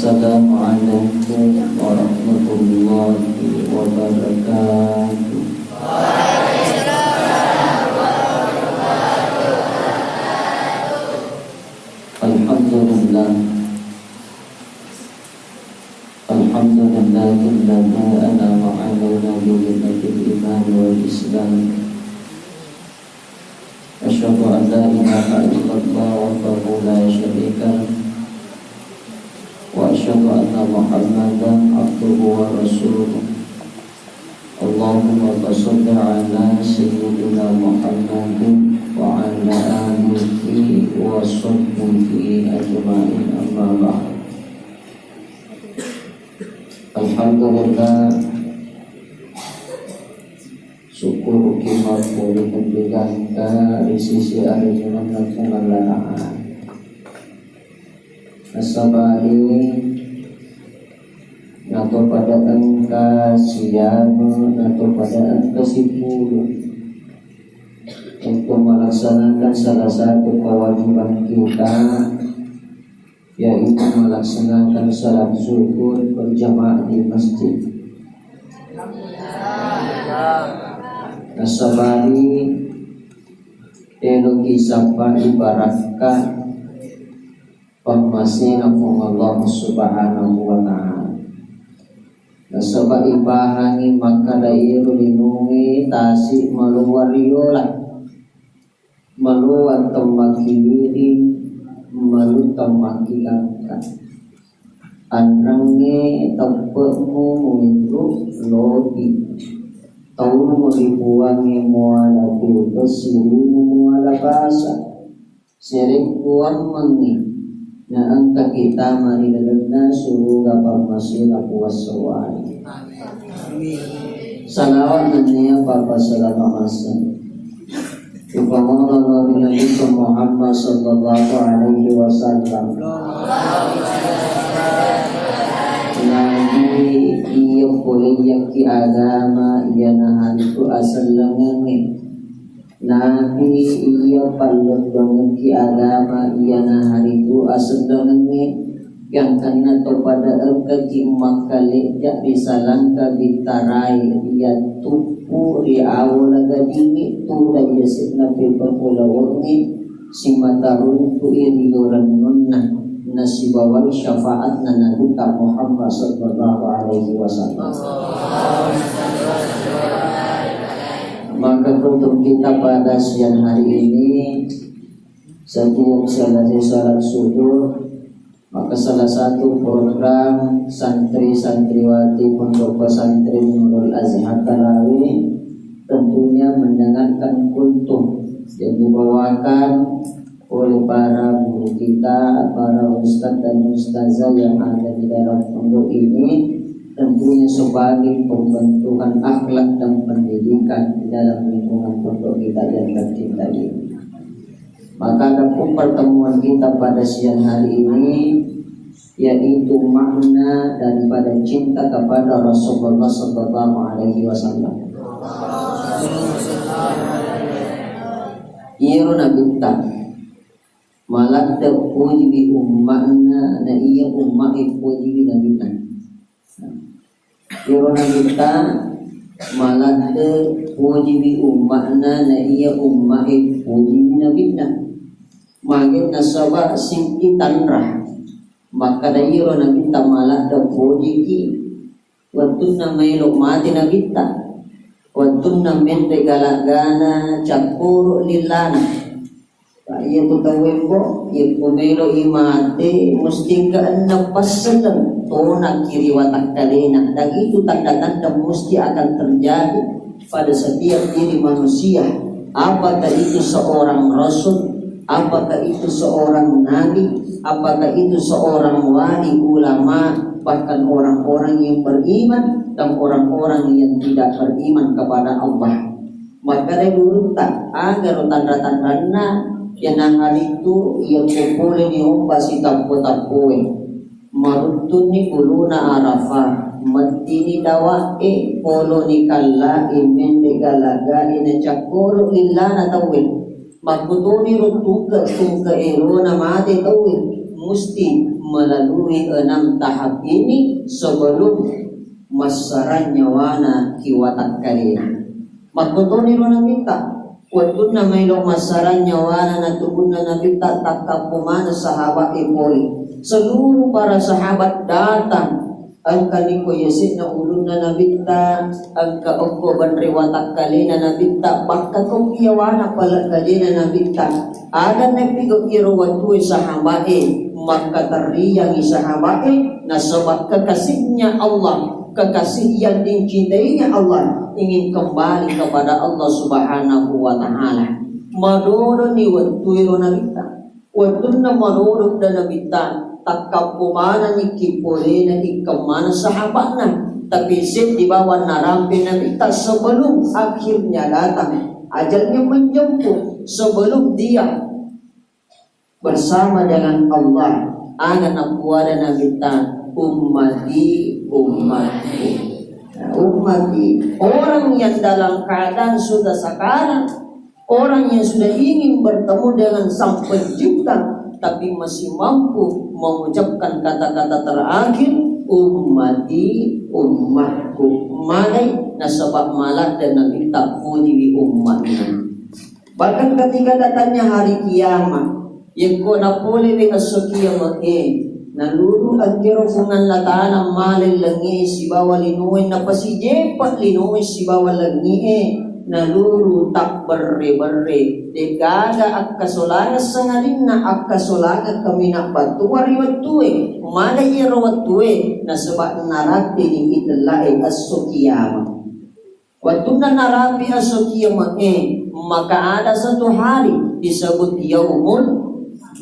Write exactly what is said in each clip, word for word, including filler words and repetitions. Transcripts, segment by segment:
Assalamualaikum warahmatullahi wabarakatuh. Alhamdulillah. Alhamdulillahilladzi an'ama 'alaina bi ni'matil iman wal islam. Asyhadu an la ilaha illallah wahdahu la syarika lah. Wa asyhadu anna Muhammadan abduhu wa rasuluh. Allahumma shalli ala sayyidina Muhammadin wa ala alihi wa sahbihi ajma'in, amma ba'd. Alhamdulillah, syukuruki mappolekan pegangka ri sisi arinunna Puang Allah Ta'ala. Nasabari nato pada engka siama, nato pada engka sipulung untuk melaksanakan salah satu kewajiban kita, yaitu melaksanakan salat zuhur berjamaah di masjid. Nasabari eloki sappai barakka pammasena Puang Allah Subhanahu wa Ta'ala. Nasaba ipahangi makkada iyaro linunge tasi malowa riola, malowa temmakkiwiring, malu temmakkigangka. Anrengnge teppe'mu muinru lopi. Taumu ri Puangnge muala pepesirimu muala basa. Serekkuammengngi na engkaki tama ri lalenna suruga pammasena Puang Sawali. Salawat nennia papa salama masa. Upamana ri Nabi Muhammad sallallahu alaihi wasallam. Nabi iya poleyakki agama iyana haritu asellengengnge. Nabi iya pallebbangenki agama iyana haritu asellengengnge, gangkanna to pada engkaki makkalejja ri salangka bittarai iya tuppu ri awo lagajingnge tudang yasenna peppa polawengnge simata runtu'i ri lorennunna nasibawai syafaatna Nabitta Muhammad sallallahu alaihi wasallam. Maka untuk kita pada siang hari ini, setiap selesai salat subuh, maka salah satu program santri-santriwati Pondok Pesantren Nurul Azhar Talawe tentunya mendengarkan kultum yang dibawakan oleh para guru kita, para ustadz dan ustazah yang ada di dalam pondok ini, tentunya sebagai pembentukan akhlak dan pendidikan di dalam lingkungan pondok kita yang tercinta ini. Maka adapun pertemuan kita pada siang hari ini, yaitu makna daripada cinta kepada Rasulullah sallallahu alaihi wasallam. Iyaro Nabitta maladde pojiwi umma'na, na iya umma'e pojiwi Nabitta. Iyaro Nabitta maladde pojiwi umma'na, na iya umma'e pojiwi Nabitta. Magi nasaba siddi tanra. Makkada iyaro Nabitta maladde pojiki wettunna maelo mate Nabitta, wettunna menre galagana cakkoro lillana. Iya tu tauwe ko, iya ko melo i mate, musti engka enneng passelleng tona kiri watakkalena. Dan itu tanda-tanda musti akan terjadi pada setiap diri manusia. Apakah itu seorang rasul? Apakah itu seorang nabi? Apakah itu seorang wali, ulama, bahkan orang-orang yang beriman dan orang-orang yang tidak beriman kepada Allah? Makkeda gurutta, agaro tanra-tanranna iyanaritu iya ko poleni omba sitappo-tappoe. Maruttunni uluna Arafah, mettini dawa'e, poloni kalla'i, menre galaga'e, nacakkoro lillana tauwe. Makkutoniro tungke-tungke elona mate tauwe. musti melalui enam tahap ini sebelum massarang nyawana ki watakkalena. Makkotoniro Nabitta, wettunna maelo massarang nyawana na tubunna Nabitta, takkappo maneng sahabat e pole. Seluruh para sahabat datang, engka niko yase'na ulunna Nabitta, engka okko benre watakkalena Nabitta, bakka ko yawana palekkajena Nabitta. Aga napigau iyaro wettue sahabat e, makkaterriangi sahabat e, nasaba kekasihnya Allah, kekasih yang dicintainya Allah, ingin kembali kepada Allah Subhanahu wa Ta'ala. Madodoni wettuero Nabitta. Wettunna madodo da Nabitta, takkappo manenni ki polena ikkeng maneng sahabatna. Tapi seddi bawang narampe Nabitta sebelum akhirnya datang, ajalnya menjemput, sebelum dia bersama dengan Allah. Aga napuada Nabitta, "Ummati, ummati." Nah, ummati, orang yang dalam keadaan sudah sakarat, orang yang sudah ingin bertemu dengan Sang Pencipta, tapi masih mampu mengucapkan kata-kata terakhir, "Ummati, ummatku." Magai nasaba maladde Nabitta pujiwi ummatna. Bahkan ketika datangnya hari kiamat, yekko napolewi esso kiamat e, naluru akkero Puang Allah Ta'ala male lengngi e sibawa linoe, napasijeppe linoe sibawa lengngi e, naluru tabberre-berre, degaga akkasolangeng sangadinna akkasolangeng kaminang battua ri wettue. Magai iyaro wettue, nasaba narattini itella'e esso kiamat. Wettunna narapi esso kiamat e, maka ada satu hari disebut yaumul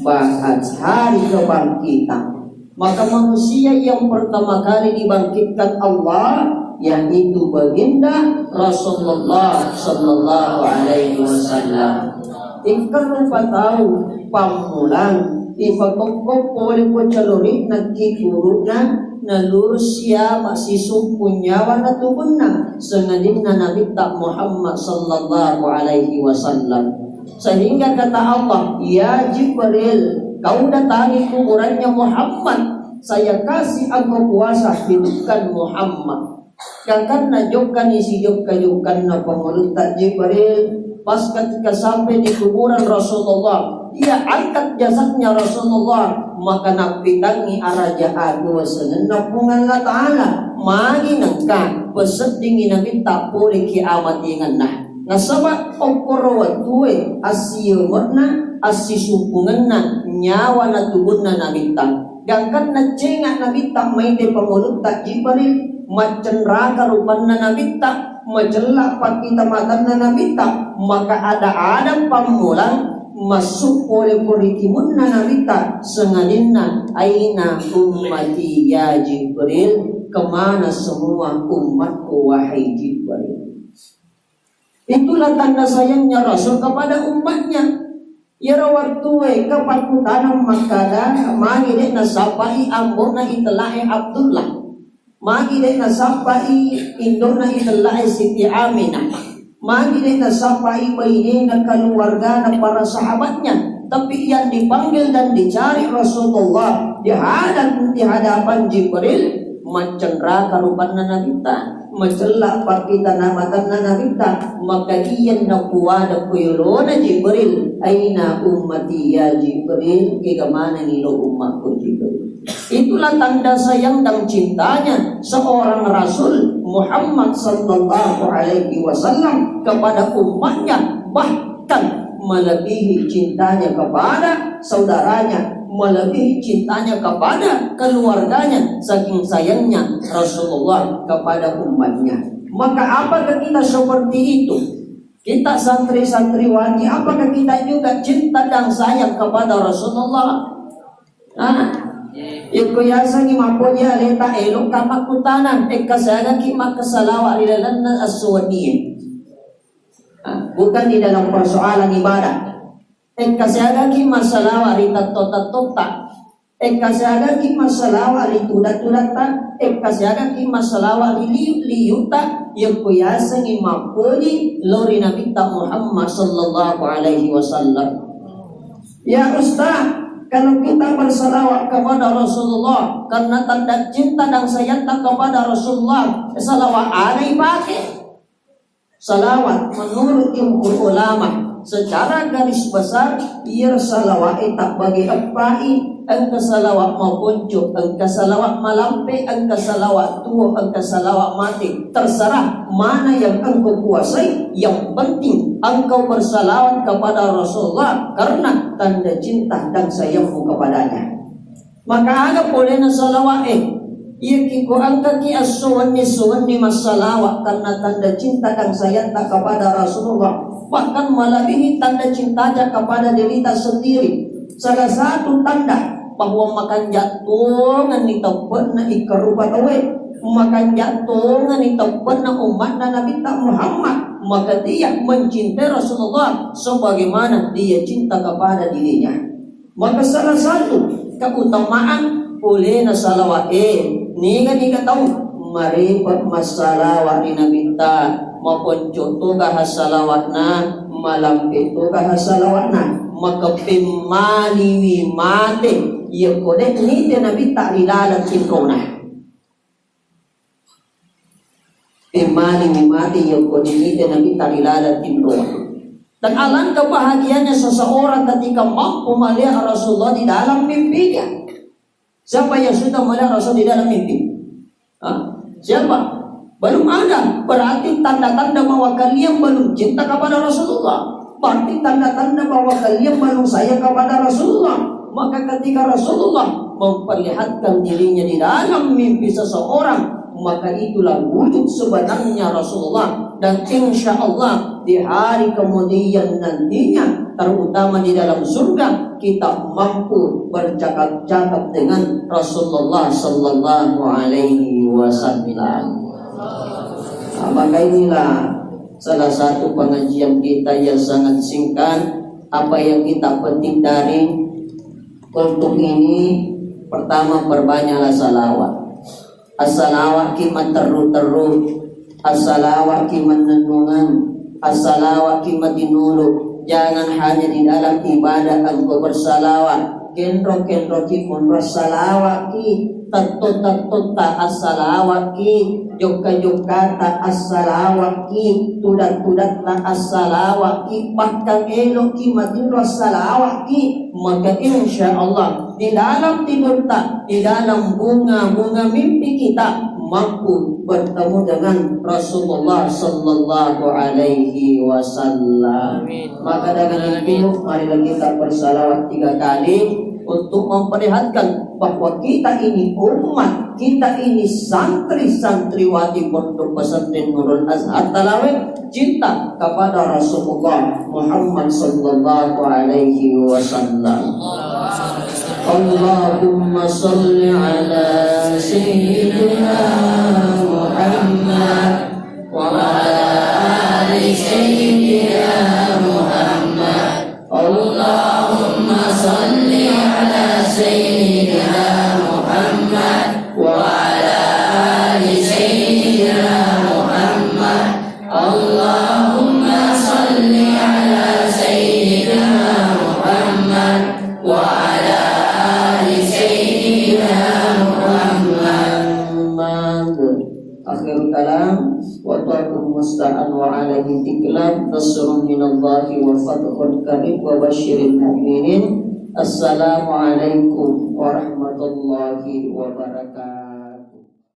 ba'ats, hari kebangkitan. Maka manusia yang pertama kali dibangkitkan Allah yaitu Baginda Rasulullah sallallahu alaihi wasallam. Engka rupa tau pammulang ipatokko pole ko calori'na ki kuburu'na, nalurus siama sisumpu nyawana tubunna, sangadinna Nabitta Muhammad sallallahu alaihi wasallam. Sehingga kata Allah, "Ya Jibril, kau datangi kuburannya Muhammad, saya kasih engkau kuasa hidupkan Muhammad." Gangkanna jokkani sijokka-jokkanna Pangulutta Jibril. Pas ketika sampai di kuburan Rasulullah, dia angkat jasadnya Rasulullah, maka nappitangngi araja aduwa sengenna Puang Allah Ta'ala. Magi nengka peseddingi Nabitta pole kiamat yengenna. Nasaba okkoro wettue assiyeme'na, assisumpungenna nyawa na tubunna Nabitta. Gangkanna cenga Nabitta maite Pangulutta Jibril, maccenraka rupanna Nabitta, macella pakkita matanna Nabitta, maka ada-ada pammulang massu pole ko ri timunna Nabitta, sangadinna, "Aina ummati ya Jibril?" Kemana semua umatku, wahai Jibril? Itulah tanda sayangnya Rasul kepada umatnya. Iyaro wettue engka pakkutanang makkada, magi de' nasappai ambo'na itella'e Abdullah, magi de' nasappai indo'na itella'e Siti Aminah, magi de' nasappai bainena, keluargana, para sahabatnya. Tapi yang dipanggil dan dicari Rasulullah di hadap-, di hadapan Jibril, maccenraka rupanna Nabitta, macella pakkita na matanna Nabitta, maka iyanna puada ko yolona Jibril, "Aina ummati ya Jibril, kega manenni lo ummatku Jibril?" Itulah tanda sayang dan cintanya seorang Rasul Muhammad sallallahu alaihi wasallam kepada umatnya, bahkan melebihi cintanya kepada saudaranya, melebihi cintanya kepada keluarganya, saking sayangnya Rasulullah kepada umatnya. Maka apakah kita seperti itu? Kita santri-santriwati, apakah kita juga cinta dan sayang kepada Rasulullah? Ah, iko yasengi mappoji aleta, elokka makkutanang, ekka siagaki makkasalawa ri lalenna esso wennie. Ah, bukan di dalam persoalan ibadah. Engka siagaki massalawa ri tetto-tettotta. Engka siagaki massalawa ri tudang-tudatta. Engka siagaki massalawa ri liu-liutta. Yakko yasengngi mappoji lao ri Nabitta Muhammad sallallahu alaihi wasallam. Ya Ustaz, Kalau kita bersalawat kepada Rasulullah karena tanda cinta dan sayangnya kepada Rasulullah, salawat ada ipake. Salawat menurut jumhur ulama, secara garis besar, iya salawat e tabbagi eppai, engka salawat maponco, engka salawat malampe, engka salawat tuo, engka salawat mate. Terserah mana yang engkau kuasai, yang penting engkau bersalawat kepada Rasulullah karena tanda cinta dan sayangmu kepadanya. Maka aga polena salawat e? Iyaki ko engkaki esso wenni-wenni massalawa karena tanda cinta dan sayangta kepada Rasulullah, bahkan melebihi tanda cintanya kepada dirita sendiri. Salah satu tanda bahwa makanja tongenni teppe'na ikkarupa tauwe, makanja tongenni teppe'na ummatna Nabitta Muhammad, maka dia mencintai Rasulullah sebagaimana dia cinta kepada dirinya. Maka salah satu keutamaan polena salawat e, niga-niga tau marepa massalawa ri Nabitta, maponco toga hassalawatna, malampe toga hassalawatna, maka pemmaliwi mate iya ko de nite Nabitta ri laleng tinrona. Pemmalimi mate iya ko dinite Nabitta ri laleng tinroa. Dan alangkah bahagianya seseorang ketika mampu melihat Rasulullah di dalam mimpinya. Siapa yang sudah melihat Rasul di dalam mimpi? Hah? Siapa? Belum ada. Berarti tanda-tanda bahwa kalian belum cinta kepada Rasulullah. Berarti tanda-tanda bahwa kalian belum sayang kepada Rasulullah. Maka ketika Rasulullah memperlihatkan dirinya di dalam mimpi seseorang, maka itulah wujud sebenarnya Rasulullah. Dan insya Allah di hari kemudian nantinya, terutama di dalam surga, kita mampu bercakap-cakap dengan Rasulullah sallallahu alaihi wasallam. Nah, maka inilah salah satu pengajian kita yang sangat singkat. Apa yang kita petik dari untuk ini, pertama, perbanyaklah salawat. Assalawakki matterru-terru, assalawakki mannennungeng, assalawakki matinulu. Jangan hanya di dalam ibadah engkau bersalawat. Kenro-kenroki monro assalawakki, tetto-tettotta assalawakki, jokka-jokkata assalawakki, tudang-tudatta assalawakki, pakkang eloki matinro assalawakki, maka insya Allah di dalam tidurta, di dalam bunga-bunga mimpi kita mampu bertemu dengan Rasulullah sallallahu alaihi wasallam. Amin. Maka dengan itu, marilah kita bersalawat tiga kali untuk memperlihatkan bahwa kita ini umat, kita ini santri-santriwati Pondok Pesantren Nurul Azhar Talawe, cinta kepada Rasulullah Muhammad sallallahu alaihi wasallam. Allahumma salli ala Sayyidina Muhammad wa ala ali Sayyidina Muhammad. Allahumma salli ala Sayyidina Muhammad wa ala ali Sayyidina Muhammad. Allahumma salli ala Sayyidina Muhammad wa ala ali Sayyidina Muhammad. Akhirul kalam, wallahu musta'an wa alaihi tiklan, nasrun minallahi wa fathun qarib wa basyiril mu'minin. Assalamualaikum warahmatullahi wabarakatuh.